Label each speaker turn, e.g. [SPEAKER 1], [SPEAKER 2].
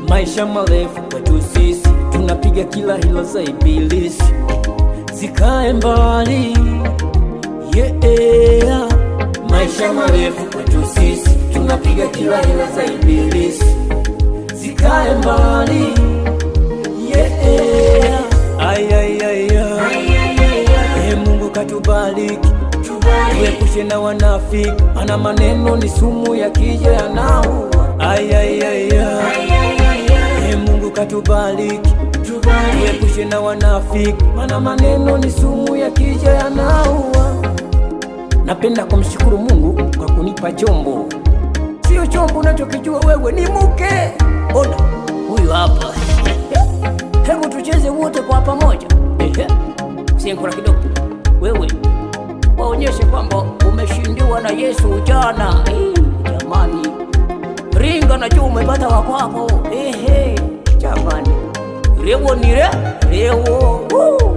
[SPEAKER 1] Maisha marefu kwetu sisi, tunapiga kila hila za ibilisi, zikae mbali yeah. Maisha marefu kwetu sisi, tunapiga kila hila za ibilisi, zikae mbali yeah. Ay, ay, ay, ay. Ee Mungu katubariki, tuepushe na wanafiki, mana maneno ni sumu ya kija yanaua. Ay, ay, ay, ay. Ee Mungu katubariki, tuepushe na wanafiki, mana maneno ni sumu ya kija yanaua. Napenda kumshukuru Mungu kwa kunipa chombo, sio chombo unachokijua wewe, ni mke. Ona huyu hapa, hebu tucheze wote kwa pamoja. Ehe, sinkura kidogo, wewe waonyeshe kwamba umeshindiwa na Yesu jana. Eh, jamani, ringa najua umepata wakwako. Ehe, jamani, rewo nire rewo. Woo.